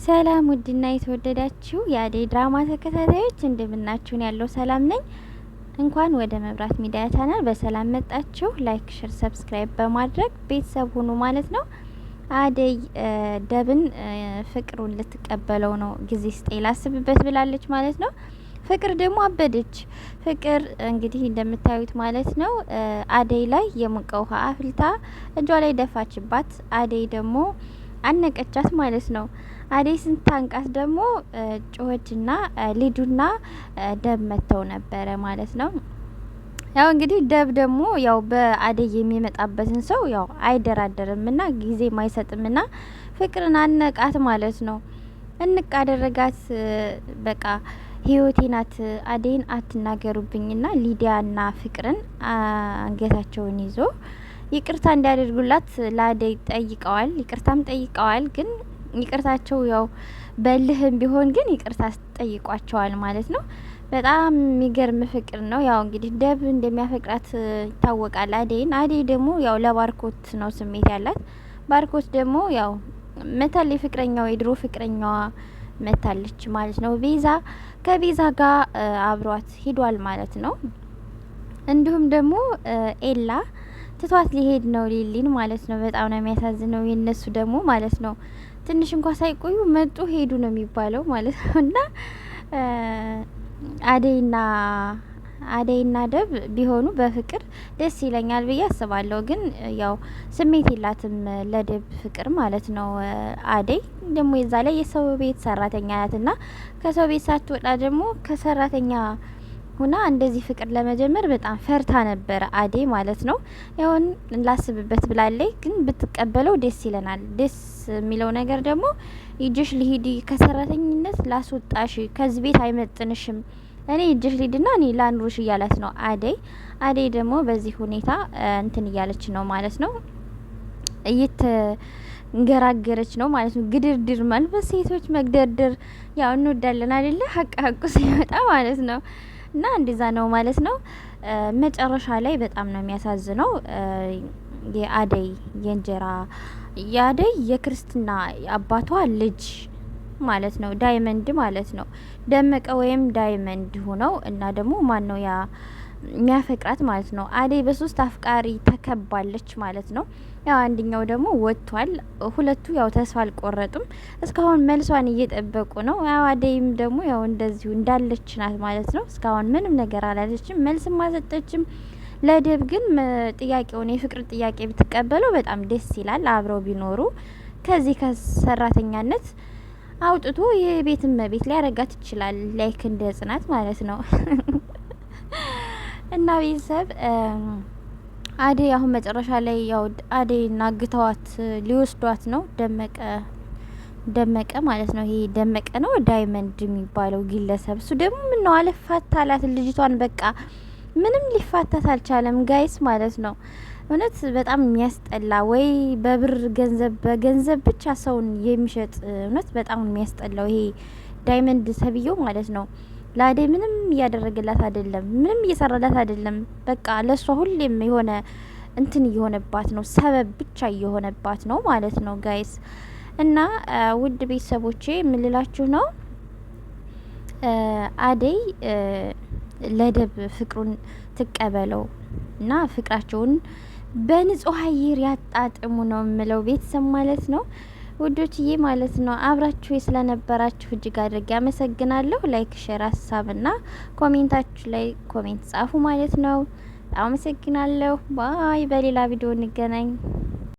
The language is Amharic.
ሰላም ውድና የተወደዳችሁ የአደይ ድራማ ተከታታዮች እንደምናችሁን? ያለው ሰላም ነኝ። እንኳን ወደ መብራት ሚዲያ ቻናል በሰላም መጣችሁ። Like፣ share፣ subscribe በማድረግ ቤተሰብ ሁኑ ማለት ነው። አደይ ደብን ፍቅሩን ልትቀበለው ነው። ጊዜ ስጠኝ ላስብበት ብላለች ማለት ነው። ፍቅር ደግሞ አበደች። ፍቅር እንግዲህ እንደምታዩት ማለት ነው አደይ ላይ የሞቀ ውሃ አፍልታ እጇ ላይ ደፋችባት። አደይ ደግሞ አነቀቻት ማለት ነው። አደይ ስንታንቃት ደግሞ ጮኸችና ሊዱና ደብ መጥተው ነበረ ማለት ነው። ያው እንግዲህ ደብ ደግሞ ያው በአደይ የሚመጣበትን ሰው ያው አይደራደርምና ጊዜ አይሰጥምና ፍቅርን አነቃት ማለት ነው። እንቅ አደረጋት። በቃ ህይወቴ ናት አደይን አትናገሩብኝና ሊዲያና ፍቅርን አንገታቸውን ይዞ ይቅርታ እንዲያደርጉላት ለአደይ ጠይቀዋል። ይቅርታም ጠይቀዋል። ግን ይቅርታቸው ያው በልህም ቢሆን ግን ይቅርታ ጠይቋቸዋል ማለት ነው። በጣም የሚገርም ፍቅር ነው። ያው እንግዲህ ደብ እንደሚያፈቅራት ይታወቃል አደይን። አደይ ደግሞ ያው ለባርኮት ነው ስሜት ያላት። ባርኮት ደግሞ ያው መታል ፍቅረኛው የድሮ ፍቅረኛዋ መታለች ማለት ነው። ቤዛ ከቤዛ ጋር አብሯት ሂዷል ማለት ነው። እንዲሁም ደግሞ ኤላ ትቷት ሊሄድ ነው ሊሊን ማለት ነው። በጣም ነው የሚያሳዝነው የነሱ ደግሞ ማለት ነው። ትንሽ እንኳ ሳይቆዩ መጡ ሄዱ ነው የሚባለው ማለት ነው። እና አደይና አደይና ደብ ቢሆኑ በፍቅር ደስ ይለኛል ብዬ አስባለሁ። ግን ያው ስሜት የላትም ለደብ ፍቅር ማለት ነው። አደይ ደግሞ የዛ ላይ የሰው ቤት ሰራተኛ ናት እና ከሰው ቤት ሳትወጣ ደግሞ ከሰራተኛ ሁና እንደዚህ ፍቅር ለመጀመር በጣም ፈርታ ነበረ አዴ ማለት ነው። ያውን ላስብበት ብላለይ፣ ግን ብትቀበለው ደስ ይለናል። ደስ የሚለው ነገር ደግሞ ይዤሽ ልሂድ፣ ከሰራተኝነት ላስወጣሽ፣ ከዚህ ቤት አይመጥንሽም፣ እኔ ይዤሽ ልሂድና እኔ ላኑርሽ እያላት ነው አደይ። አደይ ደግሞ በዚህ ሁኔታ እንትን እያለች ነው ማለት ነው እየተንገራገረች ነው ማለት ነው። ግድርድር ማለት በሴቶች መግደርድር ያው እንወዳለን አይደለ? ሀቅ ሀቁ ሲመጣ ማለት ነው። እና እንደዛ ነው ማለት ነው። መጨረሻ ላይ በጣም ነው የሚያሳዝነው። የአደይ የእንጀራ የአደይ የክርስትና አባቷ ልጅ ማለት ነው ዳይመንድ ማለት ነው ደመቀ ወይም ዳይመንድ ሆነው እና ደግሞ ማን ነው ያ የሚያፈቅራት ማለት ነው። አደይ በሶስት አፍቃሪ ተከባለች ማለት ነው። ያው አንደኛው ደግሞ ወጥቷል። ሁለቱ ያው ተስፋ አልቆረጡም። እስካሁን መልሷን እየጠበቁ ነው። ያው አደይም ደግሞ ያው እንደዚሁ እንዳለች ናት ማለት ነው። እስካሁን ምንም ነገር አላለችም፣ መልስም አልሰጠችም። ለደብ ግን ጥያቄውን የፍቅር ጥያቄ ብትቀበለው በጣም ደስ ይላል። አብረው ቢኖሩ ከዚህ ከሰራተኛነት አውጥቶ የቤት እመቤት ሊያረጋት ይችላል። Like እንደ ጽናት ማለት ነው። እና ቤተሰብ አደይ አሁን መጨረሻ ላይ ያው አደይ አግተዋት ሊወስዷት ነው። ደመቀ ደመቀ ማለት ነው። ይሄ ደመቀ ነው ዳይመንድ የሚባለው ግለሰብ። እሱ ደግሞ ምን ነው አልፋታላት ልጅቷን፣ በቃ ምንም ሊፋታት አልቻለም guys ማለት ነው። እውነት በጣም የሚያስጠላ ወይ በብር ገንዘብ በገንዘብ ብቻ ሰውን የሚሸጥ እውነት በጣም የሚያስጠላው ይሄ ዳይመንድ ሰብየው ማለት ነው። ለአደይ ምንም እያደረገላት አይደለም፣ ምንም እየሰራላት አይደለም። በቃ ለእሷ ሁሌም የሆነ እንትን እየሆነባት ነው፣ ሰበብ ብቻ እየሆነባት ነው ማለት ነው guys። እና ውድ ቤተሰቦቼ የምልላችሁ ነው አደይ ለደብ ፍቅሩን ትቀበለው እና ፍቅራቸውን በንጹህ አየር ያጣጥሙ ነው የምለው ቤተሰብ ማለት ነው። ውዶችዬ ማለት ነው አብራችሁ ስለነበራችሁ እጅግ አድርጌ አመሰግናለሁ። Like፣ share፣ ሀሳብና comment ኣችሁ ላይ comment ጻፉ ማለት ነው። አመሰግናለሁ። Bye። በሌላ ቪዲዮ እንገናኝ።